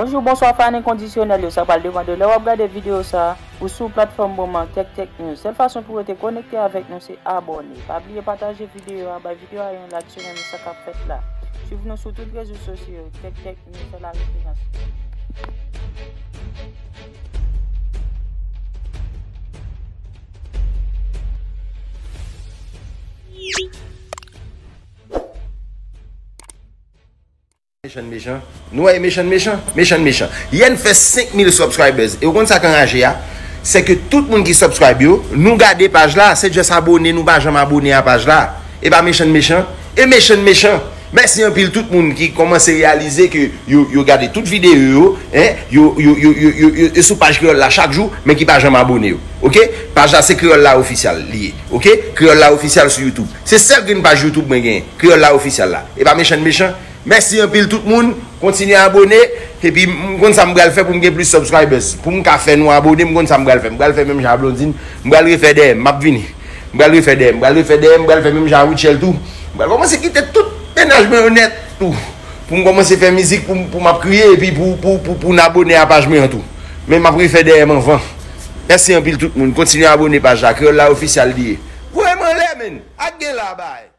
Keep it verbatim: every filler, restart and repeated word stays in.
Bonjou, bonswa, fan enkondisyonèl yo, sa pral depann de lè w ap gade videyo sa a. Ou sou platfòm moman Tech Tech News. Sèl fason pou w rete konekte avèk nou se abòne. Pa bliye pataje videyo a, bay videyo a yon like si w renmen sa k ap fèt la. Swiv nou sou tout rezo sosyo yo. Tech Tech News se la referans. Mechan mechan. Nou wè mechan mechan. Mechan mechan. Yè n fè senk mil subscribers. E ou konn sa k anraje a? Se ke tout moun ki subscribe yo, nou gade paj la, se just abòne, nou pa janm abòne a paj la. E pa mechan mechan. E mechan mechan. Mèsi anpil tout moun ki kòmanse reyalize ke yo, yo gade tout videyo yo, en, yo, yo, yo, yo, yo, yo, yo sou paj Kreyòl la chak jou, men ki pa janm abòne yo. Oke? Paj la se Kreyòl la Ofisyal li ye. Oke? Kreyòl la Ofisyal sou YouTube. Se sèl grenn paj YouTube mwen genyen. Kreyòl la Ofisyal la. E pa mechan mechan. Mèsi anpil tout moun. Kontinye abòne. Epi m konn sa m pral fè pou m gen plis subscribers. Pou m ka fè nou abòne, m konn sa m pral fè. M pral fè menm jan a Blondine. M pral refè dèyè m. M ap vini. M pral refè dèyè m. M pral refè dèyè m. M pral fè menm jan a Rutshelle tou. M pral kòmanse kite tout mennaj mwen yo nèt tou. Pou m kòmanse fè mizik, pou, pou m ap kriye, epi pou, pou, pou, pou n abòne a paj mwen an tou. Men m ap refè dèyè m anvan. Mèsi anpil tout moun. Kontinye abòne paj la. Kreyòl la Ofisyal li ye. Voye m anlè, menn. Ak gen la, bay.